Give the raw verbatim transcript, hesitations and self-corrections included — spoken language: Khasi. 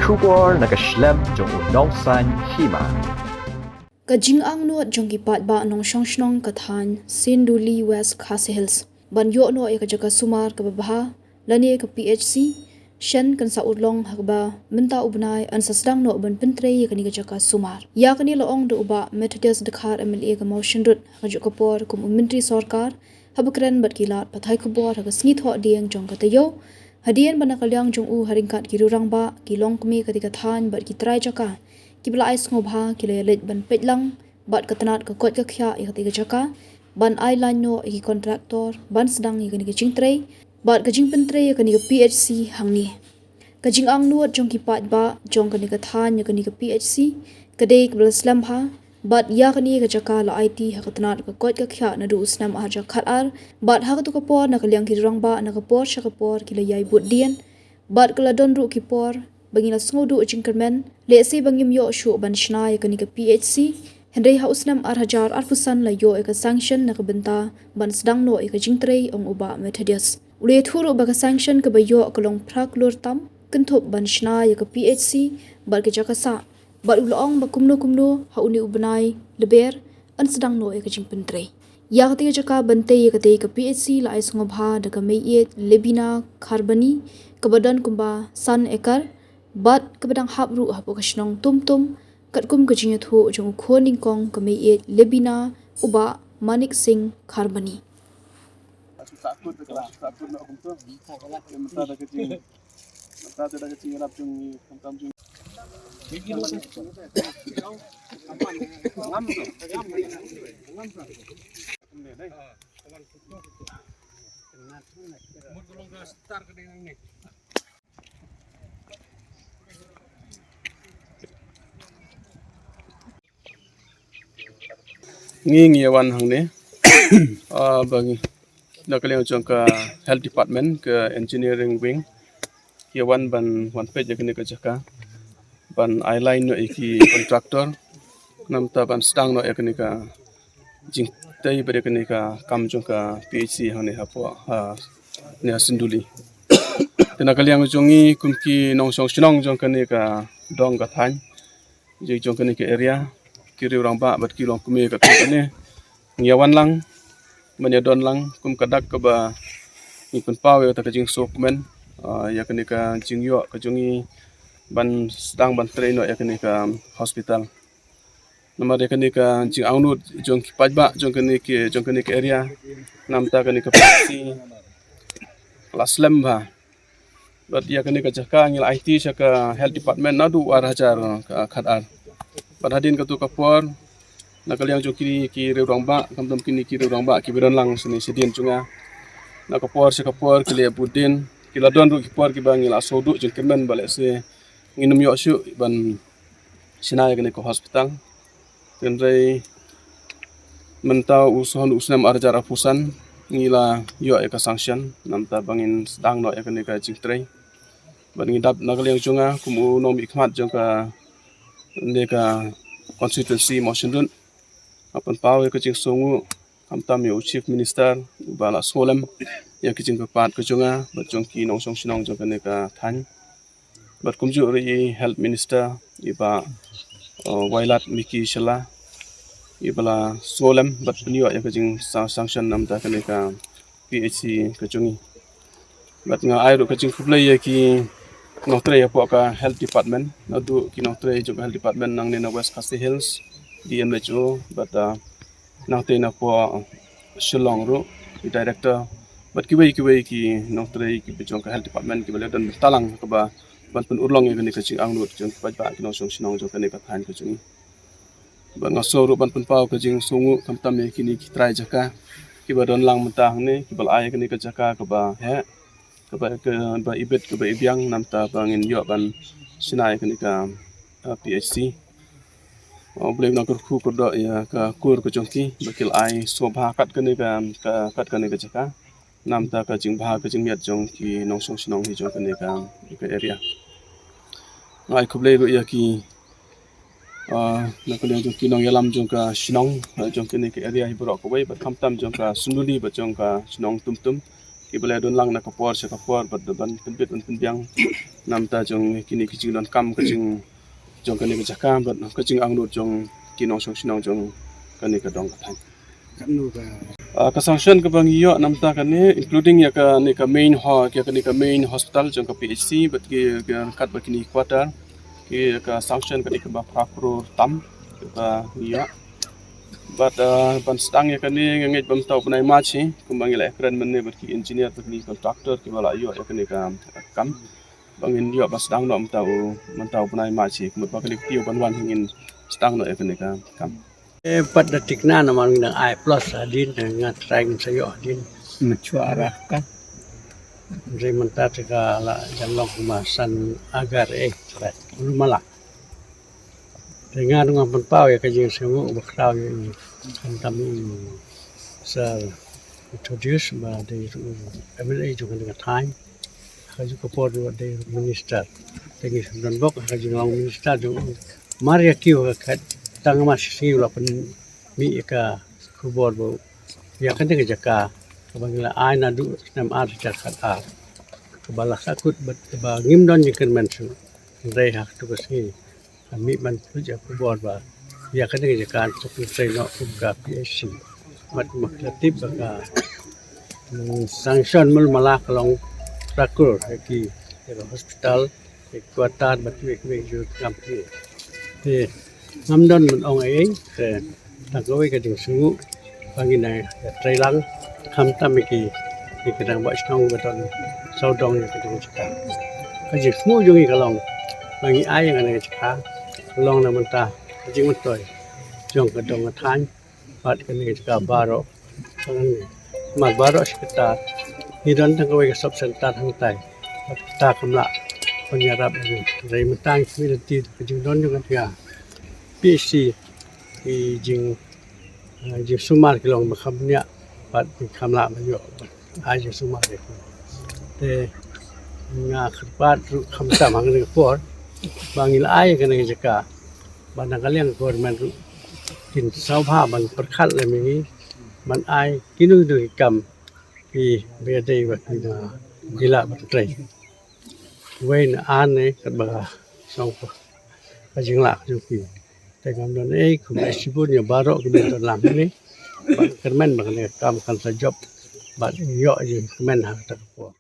Khubor na ka shlem jong u Nongsaiñ Hima. Ka jingangnud jong ki paidbah nongshong shnong ka thaiñ Sinduli, West Khasi Hills ban ïoh noh ïa ka jaka sumar kaba bha lane ka P H C, shen kan sa urlong ha kaba mynta u bnai yn sa sdang noh ban pyntrei ïa kane ka jaka sumar. Ïa kane la ong da u Bah Methodius Dkhar, M L A ka Mawshynrut, ha kajuh ka por kum u Myntri Sorkar haba kren bad ki lad pathai khubor ha ka sngi Thohdieng jong ka taïew, hadien ba na ka liang jong u, ha ryngkat ki riew rangbah, ki longkmie katei ka thaiñ bad ki trai jaka kiba la ai sngewbha ki la ïaleit ban peit lang bad ka tnat ka koit ka khiah ïa katei ka jaka ban ai lain noh ïa ki kontraktor ban sdang ïa kane ka jingtrei bad ka jingpyntrei ïa kane ka P H C hangne. Ka jingangnud jong ki paidbah jong kane ka thaiñ ïa kane ka P H C ka dei kaba la slem bha, bad ïa kane ka jaka la aiti ha ka tnat ka koit ka khiah naduh u snem ar hajar khatar, bad ha kato ka por na ka liang ki riew rangbah na ka por sha ka por ki la ïai bud dien, bad ka la don ruh ki por ba ngi la sngewduh jingkyrmen lehse ba ngim ïoh shuh ban shna ïa kane ka P H C, hynrei ha u snem ar hajar arphew san la ïoh ïa ka sanction na ka bynta ban sdang noh ïa ka jingtrei, ong u Bah Methodius. U la ïathuh ruh ba ka sanction kaba ïoh ka long phra klur tam kynthup ban shna ïa ka P H C bad ka jaka sah, bad u la ong ba kumno kumno ha une u bnai Lber yn sdang noh ïa ka jingpyntrei. Ïa katei ka jaka ban tei ïa katei ka P H C la ai sngewbha da ka Maieit Lebina Kharbani, kaba don kumba san ekar, bad kaba dang hap ruh hapoh ka shnong Tumtum, katkum ka jingïathuh jong u khun nyngkong ka Maieit Lebina, u Bah Manik Singh Kharbani. Ngi ngi ïa wan hangne, ah, ba ngi na ka liang jong ka health department, ka engineering wing, ïa wan ban wan peit ïa kane ka jaka ban ai lain noh ïa ki contractor, namta ban sdang noh ïa kane ka jingtei bad ïa kane ka kam jong ka P H C hangne hapoh, ha, ne ha Sinduli. Te na ka liang jong ngi kum ki nongshong shnong jong kane ka dong ka thaiñ, jong, jong kane ka area, ki riew rangbah bad ki longkmie katto katne, ngi ïa wan lang, ban ïa don lang kum ka dak kaba ngi pynpaw ïa kata ka jingsngewkmen, ah, ïa kane ka jingïoh ka jong ngi ban sdang ban trei noh ïa kane ka hospital. Namar ïa kane ka jingangnud jong ki paidbah jong kane ki, jong kane ka area, namta kane ka P H C la slem bha. Bad ïa kane ka jaka ngi la aiti sha ka health department naduh ar hajar khatar. Bad hadien kato ka por, na ka liang jong kine ki riew rangbah, khamtam kine ki riew rangbah kiba don lang shane shadien jong nga, na ka por sha ka por ki la bud dien, ki la don ruh ki por kiba ngi la sngewduh jingkyrmen ba lehse ngin ym ïoh shuh ban shna ïa kane ka hospital. Hynrei mynta u snem, u snem ar hajar arphew san ngi la ïoh ïa ka sanction, namta ba ngin sdang noh ïa kane ka jingtrei. Bad ngi dap na ka liang jong nga kum u nongmihkhmat jong kane ka constituency Mawshynrut, nga pynpaw ïa ka jingsngewnguh khamtam ïa u Chief Minister uba la sngewlem ïa ka jingkyrpad ka jong nga bad jong ki nongshong shnong jong kane ka thaiñ. Bad kumjuh ruh i Health Minister, i Bah, uh, Wailadmiki Shylla, iba la sngewlem bad pynïoh ïa ka jing sa-, sanction namta kane ka P H C ka jong ngi. Bad nga ai ruh ka jingkhublei ïa ki nongtrei hapoh ka Health Department, naduh ki nongtrei jong ka Health Department nangne na West Khasi Hills, D M H O, bad, uh, nangtei napoh Shillong ruh, i director, bad kiwei kiwei ki nongtrei kiba jong ka health department kiba la don bynta lang kaba ban pynurlong ïa kane ka jingangnud jong ki paidbah ki nongshong shnong jong kane ka thaiñ ka jong ngi. Bad nga sngew ruh ban pynpaw ka jingsngewnguh khamtam ïa kine ki trai jaka kiba don lang mynta hangne, kiba la ai ïa kane ka jaka kaba heh, kaba, kaba ibit, kaba ibiang, namta ba ngin ïoh ban shna ïa kane ka, uh, P H C. Uh, U Blei un nang kyrkhu kyrdoh ïa ka kur ka jong ki ba ki la ai sngewbha kat kane ka, ka, kat kane ka jaka, namta ka jingbha ka jingmiat jong ki nongshong shnong hi jong kane ka, ka area. Nga ai khublei ruh ïa ki, uh, na ka liang jong ki nongïalam jong ka shnong, uh, jong kane ka area hi baroh kawei, bad khamtam jong ka Sinduli bad jong ka shnong Tumtum, kiba la don lang na ka por sha ka por bad ban pynbit ban pynbiang namta jong kine ki jingdonkam ka jing jong kane ka jaka bad ka jingangnud jong ki nongshong shnong jong kane ka dong ka thaiñ. Katno ka Ah, ka sanction kaba ngi ïoh namta kane, including ïa kane ka main ho-, ïa kane ka main hospital jong ka P H C bad ki, ki kat bad kine quarter, ki ka sanction kane kaba phra klur tam kaba ngi ïoh. Bad, ah, ban sdang ïa kane nga ngeit ba mynta u bnai March hi, kumba ngi la ïakren mynne bad ki engineer bad ki contractor kiba la ïoh ïa kane ka kam. Ba ngin ïoh ba sdang noh mynta u, mynta u bnai March hi, kumba kane ka tiew ban wan hi ngin sdang noh ïa kane ka kam. Eh, pat da thikna namar ngi dang ai plus hadien, nga trai ngin sa ïoh hadien. Machua arah ka. Hynrei mynta te ka la jan long kumba san agar eh, trai. Ulu mala. Te nga ruh nga pynpaw ïa ka jingsngewnguh ba khraw ïa i khamtam i sa introduce ba dei ruh u M L A jong kane ka thaiñ. Ha ka juh ka por ruh dei ruh minister. Te ngi sa don bok ha ka jinglong minister jong u. Mar ïa kiew ha ka khat tang ma shi sngi u la pynmih ïa ka khubor ba ïa kane ka jaka kaba ngi la ai naduh snem ar hajar khat ar. Kaba la sahkut bad kaba ngim don jingkyrmen shuh. Hynrei ha katu ka sngi Ka mih ban pynjah khubor ba ïa kane ka jaka to pyntrei noh kum ka P H C. Mat mat ka tip ba ka, mm, sanction mul mala ka long phra klur ha ki, ha ka hospital, ha ki quarter bad kiwei kiwei ki kam ki. Te ngam don ban ong ei ei te tang kawei ka jingsngewnguh ba ngi nang ïatrei lang khamtam ïa ki, ïa ki rangbah shnong ba don sawdong ïa ka jingshitang. Ka jingsngew jong ngi ka long ba ngi ai ïa kane ka jaka ka long na bynta ka jingmyntoi jong ka dong ka thaiñ bad kane ka jaka baroh. Namar baroh shi katta ngi don tang kawei ka sub center hangtai. Katta kam lah ban ïarap ïa ngi. Hynrei mynta ngi khmih lynti ka jingdon jong ka jaka P H C ki jing Ah, jingsumar ki long ba kham bniah bad ki kham lah ban ïoh ai jingsumar ïa ki. Te nga kyrpad ruh khamtam ha kane ka por ba ngi la ai kane ka jaka ba na ka liang government ruh kin sngewbha ban pyrkhat lem ïa ngi ban ai kino kino ki kam kiba ïadei bad ki, ah, ki lah ban trei. Wei na ar ne katba ka song ka jinglah ka jong ki. Te ngam don ei, khublei shibun ïa baroh kiba don lang hangne. Bad kyrmen ba kane ka kam kan sa jop bad ïoh jingkmen ha kata ka por.